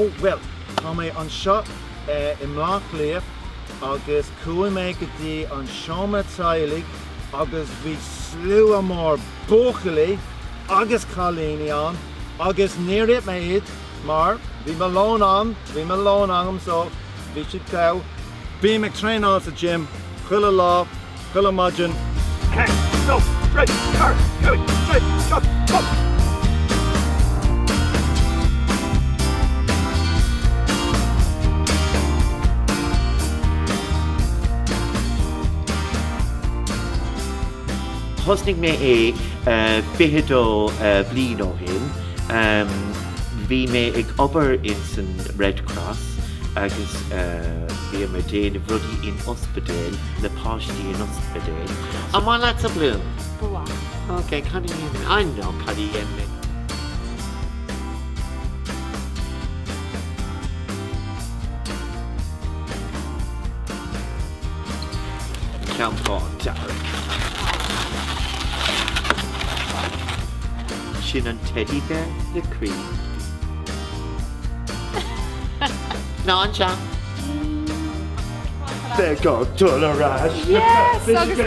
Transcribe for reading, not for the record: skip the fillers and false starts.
Ó, bhuel, tá mé anseo i mBleá Cliath agus chuaigh mé go dtí an seomra teaghlaigh agus bhí slua mór buachaillí agus cailíní ann agus níor ith mé iad mar bhí mo lón ann, bhí mo lón agam so bhí siad togha. Bím ag traenáil sa gym chuile lá, chuile maidin. 1, 2, 3, 4, 5, 6, 7, 8. Thosnaigh mé é 22 bliain ó shin. Bhí mé ag obair ins an Red Cross agus bhíomar ag déanamh rudaí in ospidéal le páistí in ospidéal. An maith leatsa Bloom? Ba mhaith. Ok, cad a dhéanfaidh mé? I know cad a dhéanfaidh mé. Ceann bán dearg. Sin an teddy bear le croí. Ná anseo. Beidh gá dul ar ais. Yes, agus.